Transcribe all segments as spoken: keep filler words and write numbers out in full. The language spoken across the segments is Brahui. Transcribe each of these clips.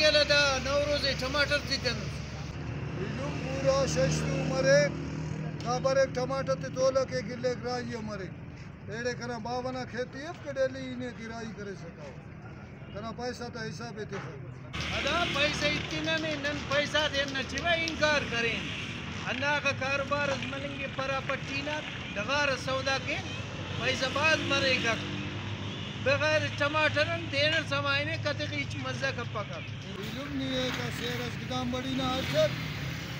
یلہ دا نوروز ءِ ٹماٹر تتنس۔ ایلم پورا شش تو مریک، دا بریک ٹماٹر تے تولہ کیک، الیک راہی آ مریک۔ ایڑے کنا باوہ نا کھیتی اف کہ ڈیلی ای نے کہ راہی کریسہ کاوہ۔ کنا پیسہ تا حساب ءِ تخک۔ ادا پیسہ ایتنہ نے، نن پیسہ تینا ٹی انکار کرین۔ ہنداخہ کاروبار اس مننگ ءِ پرا پٹی نا ڈغار اس سودا کین، پیسہ بھاز مریکک۔ بغیر ٹماٹر آن دین اس ہمائنے کتغ ہچ مزہ کپکہ۔ ایلم نی ایکا سیر اس گدام بڑی نا اٹک،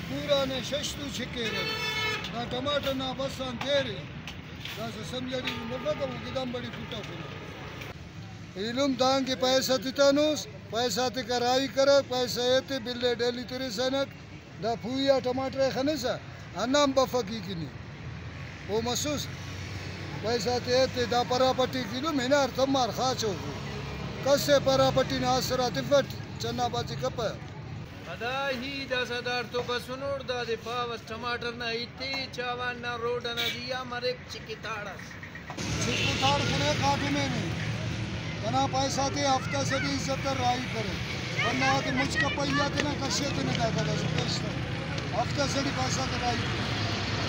پورا نے شش تو چھکیرہ۔ دا ٹماٹر نا بس آن دیر ءِ۔ داسہ سمجھڑی مفک ہمو گدام بڑی کٹفنہ۔ ایلم دانکہ پیسہ تتنس، پیسہ تیکا راہی کرک، پیسہ ایتے بل ءِ ڈیلی ترسنک۔ دا پوئی آ ٹماٹر ءِ خنسہ، ہندان بفک ای کہ نی۔ او مسوس، پیسہ تے ایتے دا پراپرٹی کہ ایلم ہنار تمار خاچوکو۔ کس ءِ پراپرٹی نا آسرا تفٹ، چنا باتی کپہ۔ ادا ای داسہ داڑتو بسنوٹ، دادے پاوس ٹماٹر نا ایتے چاوان نا روڈ ئنا زیہا مریک چکے تاڑ ئس۔ چک و تاڑ کنے کاٹمے نے۔ کنا پیسہ تے ہفتہ سے ٹی عزت ءِ راہی کرے۔ بندغ آتے مچ کپہ ای آ تینا کشے تینے داتا داسہ پیش تہ۔ ہفتہ سے ٹی پیسہ تے راہی کرے۔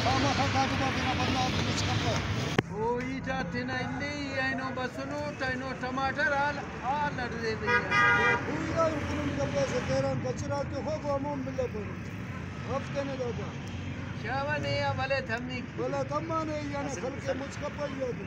خامخا کاٹمہ تینا بندغ آتے مچ کپہ۔ او ہیت آ تینا اندے ای اینو بسنٹ، اینو ٹماٹر آل، آل اٹ دے دے۔ او پورا کننگ کپہ سے تیران کچرا تخوکو ہمون ملہ پرو۔ ہفتہ نے داتا۔ شاوہ نے آ ولے تمک۔ ولے تمانے ای آنے خلق مچ کپہ ای آتے۔